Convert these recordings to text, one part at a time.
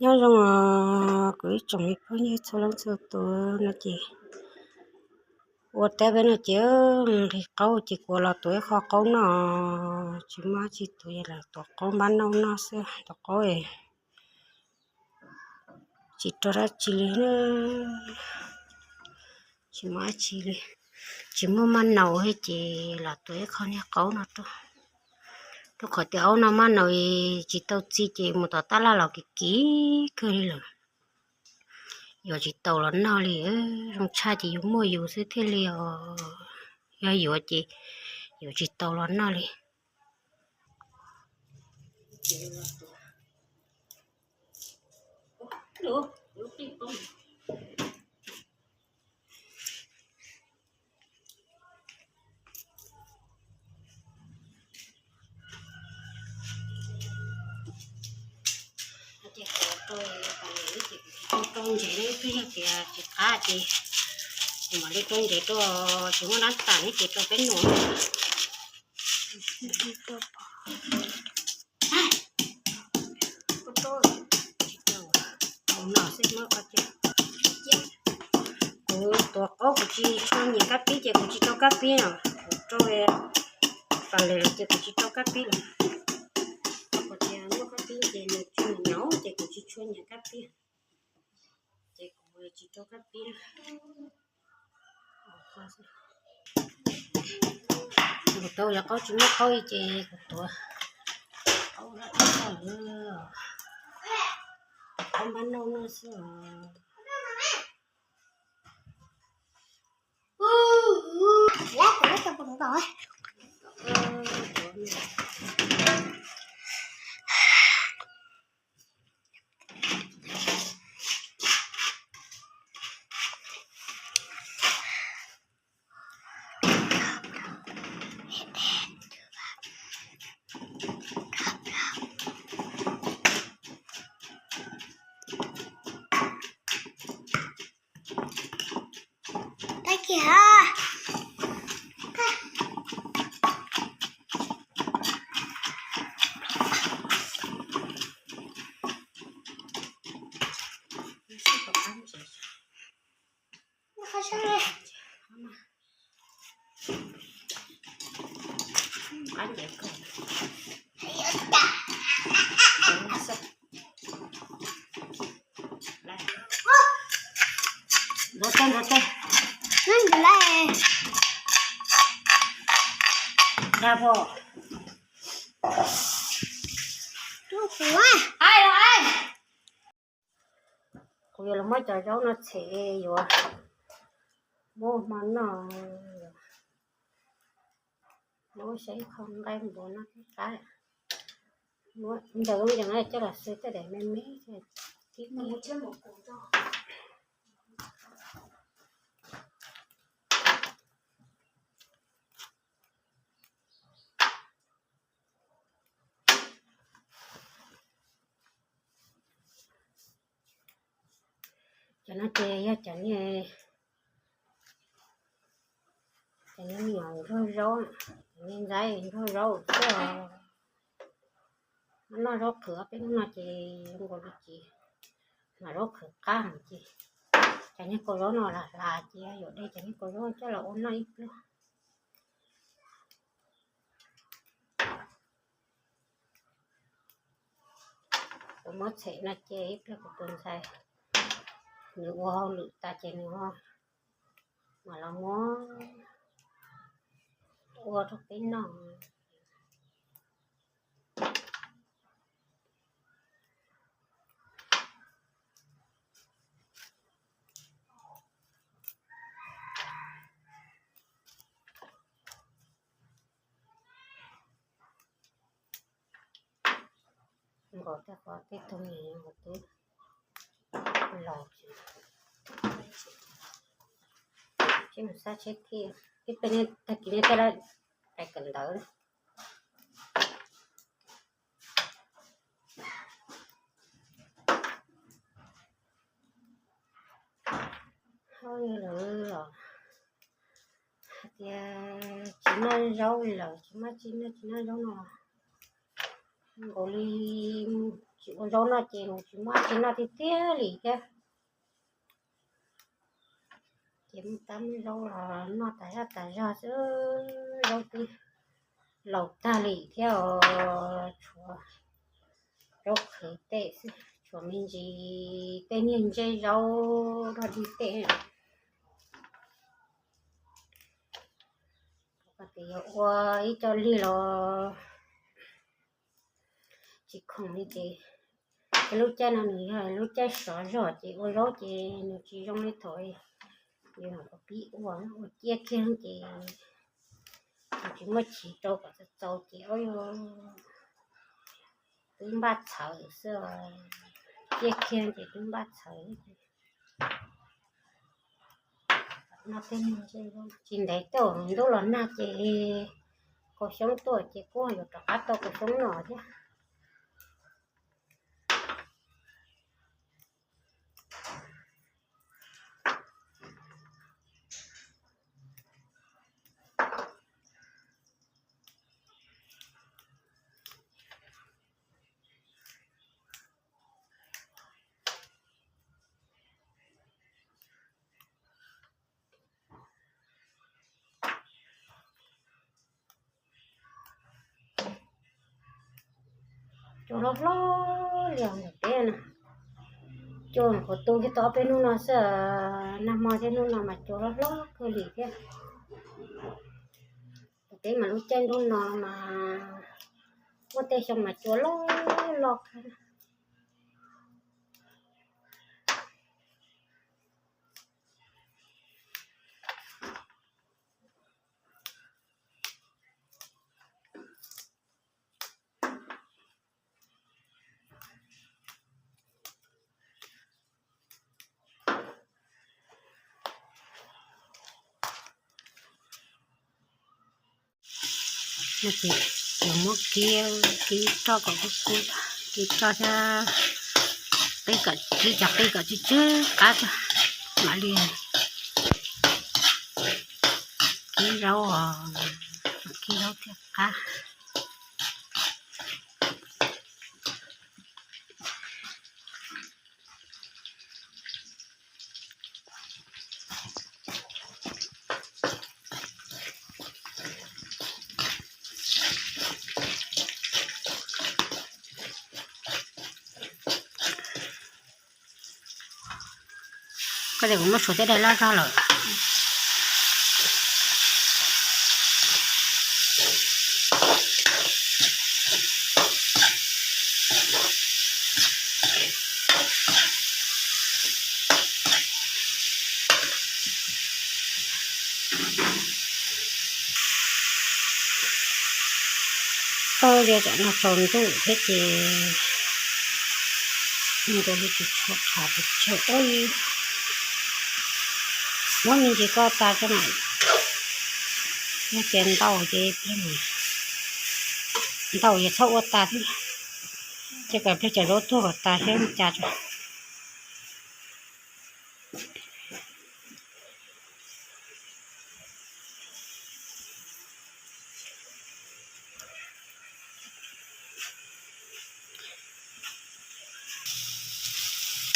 Nyob zoo os kuv ib tsoom me phooj ywg txhua leej txhua tus no ces ua teb peb no ces nqhis qaub ces kuv los tuav ib qho qaub noj, tsis muaj dab tsi tuav los tuav qaub npab nauj noj xwb, tuav qaub tsis rau dab tsi li, tsis muaj dab tsi li, tsis muaj maj naus li ces los tuav ib qho niag qaub no rau, rau qhov tias aub no maj naus tsis tau txi ces mus tom tab laj los kim kim kawg li lawm. Yuav tsis tau los noj li, zoo tshaj ces yus muaj yus xwb thiaj li os, yog yuav ces yuav tsis tau los noj li. Ces kuv rau, ces kuv tsis tau rau ntsev ne, twb yog tias tsis qab ces kuv mam li rau ntsev rau, tsis muaj dab tas ne ces rau peb nus. Kuv tuav qaub kuv tsis tshua nyiam kab pib ces kuv tsis rau kab pib no, kuv rau tas li ces kuv tsis rau kab pib lawm. Kuv tias muaj kab pib ces nws tsis nyaum ces kuv tsis tshua nyiam kab pib, ces kuv tsis rau kab pib. Kuv tau yog qaub tsis muaj qaub li ces kuv tuav qaub, qaub npab nauj noj xwb os. Ntxuav teg, ntxuav teg. Dag pom. Ai los ai. Kuv yuav los muab cov zaub no tshem yuav muab hmo noj. Muab saib qho nqaij npua no qab. Muab ntawm lub ncees no coj los xwb tej daim me me. Cov no ces yog cov niag, cov niag me nyuam ntsuag zaub, cov niag ntxaib ntsuag zaub xwb. Noj zaub qhwv peb hnub no ces zoo nkaus li ces, mas zaub qhwv qab ces, cov niag kaus zaub no lam hlav ces yuav de cov niag kaus zaub coj los ua noj ib pliag. Kuv muab tshem no ces ib pliag kuv tus ntxhais nws ua hauj lwm tas ces nws ho mam los muab ua rau peb noj. Nkaus tej qhov tej tug nkaus twb los, tsis mus xab tsheb thiaj, ib pliag tag kis nej coj dais kawm ntawv. Hauj lwm los hais tias tsis noj zaub li lawm, tsis muaj tsi noj, tsis noj zaub no los Nkaus li tsis ua zaub noj ces nws tsis muaj tsis noj tiag tiag li thiab. Ces muaj tab muaj zaub los noj tas zaj tas zog xwb, zaub twb laus tag li thiab os, tshuav zaub qhwv tej xwb, tshuav me ntsis tej niag ntsej zaub rog dig tej. Tias yuav ua ib co lig los tsis khoom li ces, lub caij no nws yog lub caij sov zog ces ua zaub ces nws tsis zoo li thaum yus pib ua, ua ciaj kiag ces nws tsis muaj chiv rau kom txaus txaus ces twb npaj txhawv xwb, ciaj kiag ces twb npaj txhawv. Tsis ntev tej ntuj los nag ces kaus xyoob tuaj ces kuj yuav rov qab tau kaus xyoob noj thiab. Cua hlob hlob li ntawm peb na. Cua qhuav tu kiag tau ob peb hnub no xwb, nag hmo thiab hnub no mas cua hlob hlob kawg li thiab. Peb mas lub caij ntuj no mas muaj tej xyoo mas cua loj loj kawg. No ces yuav muab kib, kib roj kom kub kub, kib roj thiab, kib cov qij kom tsw tsw qab tso, mam li kib zaub, kib zaub thiaj qab. Koj tias kuv muab suav tej daim loj zog lawm. Tau tias tam no tsaus ntuj thiab ces nkaus li tsis tshua qhav pes tsawg ua li. Muab me ntsis koj tas tso mam, yog tias ntau ces, ntau ces txhob ua tas thiab, ces kom pliag cov zaub tuag kom tas thiab mus cas tso.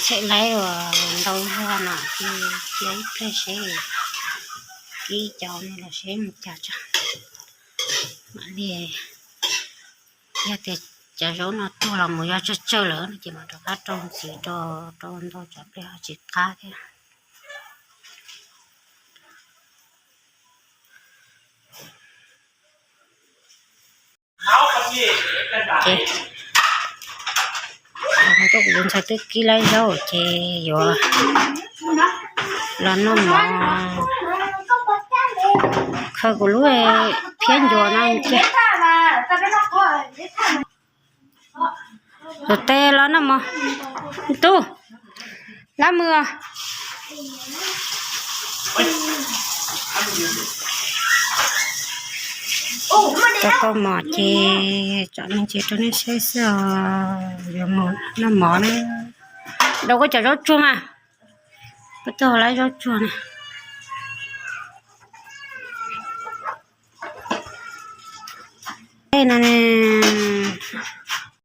Tshem laib uas ntau zog no ces cia ib pliag seb, ib cov no los seb mus cas tso. Mam li, yog tias cov zaub no tuag los mus yog tsawg tsawg lawm no ces mam rov qab rau ntxiv rau, rau ntau cov pliag ho tsis qab thiab. Ces kuv tus ntxhais twb kib laib zaub ces yuav los noj mov, khaws kuv lub phiab ncuav no cia. Tus tes los noj mov, tub, lab mws os. Tau tau mov ces tsom me ntsis rau nej saib xwb os, yuav mus noj mov na. Daus koj cov zaub tsuag mas, koj tuaj hau lawv zaub tsuag na. Tej no ne,